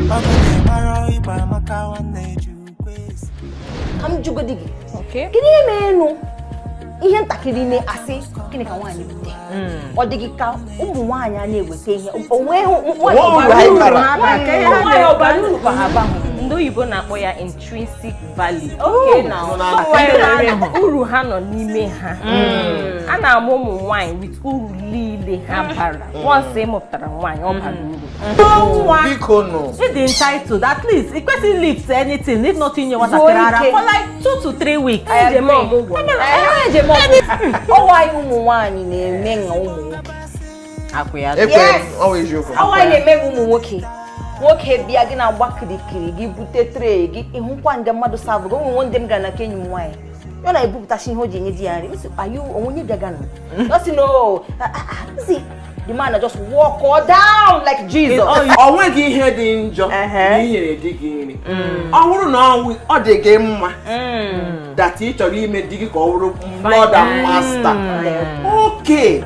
Ọ bụ na ị mara ịgba amaka nwanne ji ukwe esi. Ka m jụgodi gị. Okay. Kedu ihe mere ihe ntakịrị ime asị gịnị ka nwaanyị bute? Ọ dị gị ka ụmụ nwaanyị a na-eweta ihe onwe Onwe uru anyị bara. Nwaanyị ọbara uru ka ha bahụ. Ndị oyibo na-akpọ ya intrinsic value. Okay, now. So, uru ha nọ n'ime ha. A na-amụ ụmụ nwaanyị with uru niile ha bara. Once ị mụpụtara nwaanyị, ọ bara uru. Nwa Biko nụ. ị dị entitled, at least ị kwesịghị lift anything, if not inye nwatakịrị ara ike. for like 2 to 3 weeks. Njem ọmụgwọ. Ọwa anyị ụmụ nwaanyị na-eme nha ụmụ nwoke. Akwụ ya. Ekwe m, ọ wụ eziokwu. Ọwa anyị na-eme nha ụmụ nwoke. Nwoke bịa, gị na-agba kirikiri, gị bute tray gị, ịhụkwa ndị mmadụ serve gị. Onwe ndị m gara na nke enyi m nwaanyị, ọ na-ebupụtachi ihe o ji enye di ya nri. M sị, "Are you onwe onye bịaga nụ?" Ọ sị, "No." Ah, ah, ah. M sị, the man na just walk all down like Jesus. Ọ nweghị ihe dị njọ na inyere di gị nri. Ọ bụrụ na ọ dị gị mma that ị chọrọ ime di gị ka ọ bụrụ lord and master, okay.